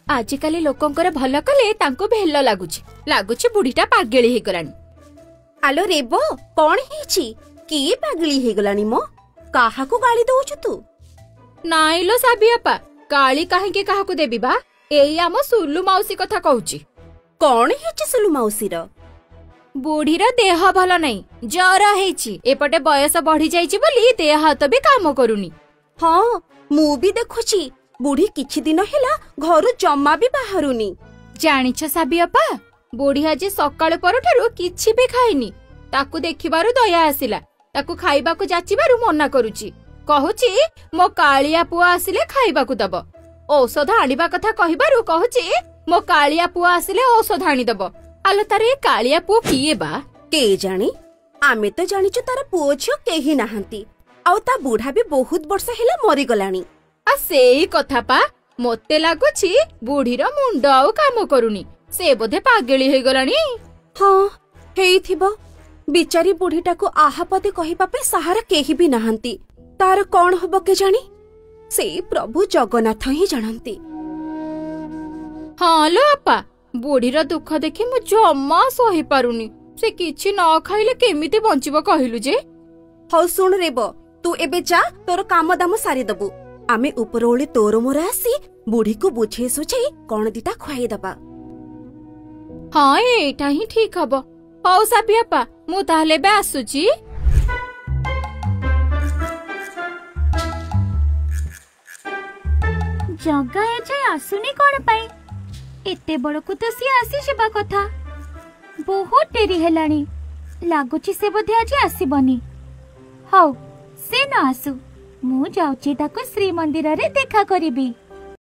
ଆଜିକାଲି ଲୋକଙ୍କର ଭଲ କଲେ ତାଙ୍କୁ ଭେଲ ଲାଗୁଛି, ଲାଗୁଛି ବୁଢୀଟା ପାଗେଳି ହେଇଗଲାଣି। ଆଲୋ ରେବ, କଣ ହେଇଛି? କିଏ ପାଗିଳି ହେଇଗଲାଣି ମ? କାହାକୁ ଗାଳି ଦଉଛୁ ତୁ? ନାଇଁ ଲୋ ସାବି ଆପା, ଗାଳି କାହିଁକି କାହାକୁ ଦେବି ବା, ଏଇ ଆମ ସୁଲୁ ମାଉସୀ କଥା କହୁଛି। କଣ ହେଇଛି ସୁଲୁ ମାଉସୀର? ବୁଢୀର ଦେହ ଭଲ ନାହିଁ, ଜର ହେଇଛି। ଏପଟେ ବୟସ ବଢି ଯାଇଛି ବୋଲି ଦେହ ହାତ ବି କାମ କରୁନି। ହଁ, ମୁଁ ବି ଦେଖୁଛି ବୁଢୀ କିଛି ଦିନ ହେଲା ଘରୁ ଜମା ବି ବାହାରୁନି। ଜାଣିଛ ସାବି ଅପା, ବୁଢୀ ଆଜି ସକାଳୁ ପରଠାରୁ କିଛି ବି ଖାଇନି। ତାକୁ ଦେଖିବାରୁ ଦୟା ଆସିଲା। ତାକୁ ଖାଇବାକୁ ଯାଚିବାରୁ ମନା କରୁଛି, କହୁଛି ମୋ କାଳିଆ ପୁଅ ଆସିଲେ ଖାଇବାକୁ ଦବ। ଔଷଧ ଆଣିବା କଥା କହିବାରୁ କହୁଛି ମୋ କାଳିଆ ପୁଅ ଆସିଲେ ଔଷଧ ଆଣିଦବ। ଆଲୋ, ତାର ଏ କାଳିଆ ପୁଅ କିଏ ବା? କେଜାଣି, ଆମେ ତ ଜାଣିଛୁ ତାର ପୁଅ ଝିଅ କେହି ନାହାନ୍ତି, ଆଉ ତା ବୁଢା ବି ବହୁତ ବର୍ଷ ହେଲା ମରିଗଲାଣି। ଆ ସେଇ କଥା ପା, ମତେ ଲାଗୁଛି ବୁଢୀର ମୁଣ୍ଡ ଆଉ କାମ କରୁନି, ସେ ବୋଧେ ପାଗେଳି ହେଇଗଲାଣି। ହଁ, ହେଇଥିବ। ବିଚାରୀ ବୁଢୀଟାକୁ ଆହାପଦେ କହିବା ପାଇଁ ସାହାରା କେହି ବି ନାହାନ୍ତି। ତାର କଣ ହବ କେଜାଣି, ସେଇ ପ୍ରଭୁ ଜଗନ୍ନାଥ ହିଁ ଜାଣନ୍ତି। ହଁ ଲୋ ଆପା, ବୁଢୀର ଦୁଃଖ ଦେଖି ମୁଁ ଜମା ସହିପାରୁନି। ସେ କିଛି ନ ଖାଇଲେ କେମିତି ବଞ୍ଚିବ କହିଲୁ ଯେ? ହଉ ଶୁଣ ରେବ, ତୁ ଏବେ ଯା, ତୋର କାମ ଦାମ ସାରିଦବୁ। ଆମେ ଉପରଓଳି ତୋର ମୋର ଆସି ବୁଢୀକୁ ବୁଝେଇ ସୁଝେଇ କଣ ଦିଟା ଖୁଆଇଦବା। ହଁ, ଏଇଟା ହିଁ ଠିକ ହବ। ହଉ ସାବି ଆପା, ମୁଁ ତାହେଲେ ଏବେ ଆସୁଛି। ଜଗା ଏଯାଏ ଆସୁନି କଣ ପାଇଁ? ଏତେ ବେଳକୁ ତ ସିଏ ଆସିଯିବା କଥା। ବହୁତ ଡେରି ହେଲାଣି, ଲାଗୁଛି ସେ ବୋଧେ ଆଜି ଆସିବନି। ହଉ, ସେ ନ ଆସୁ, ମୁଁ ଯାଉଛି ତାକୁ ଶ୍ରୀମନ୍ଦିରରେ ଦେଖା କରିବି।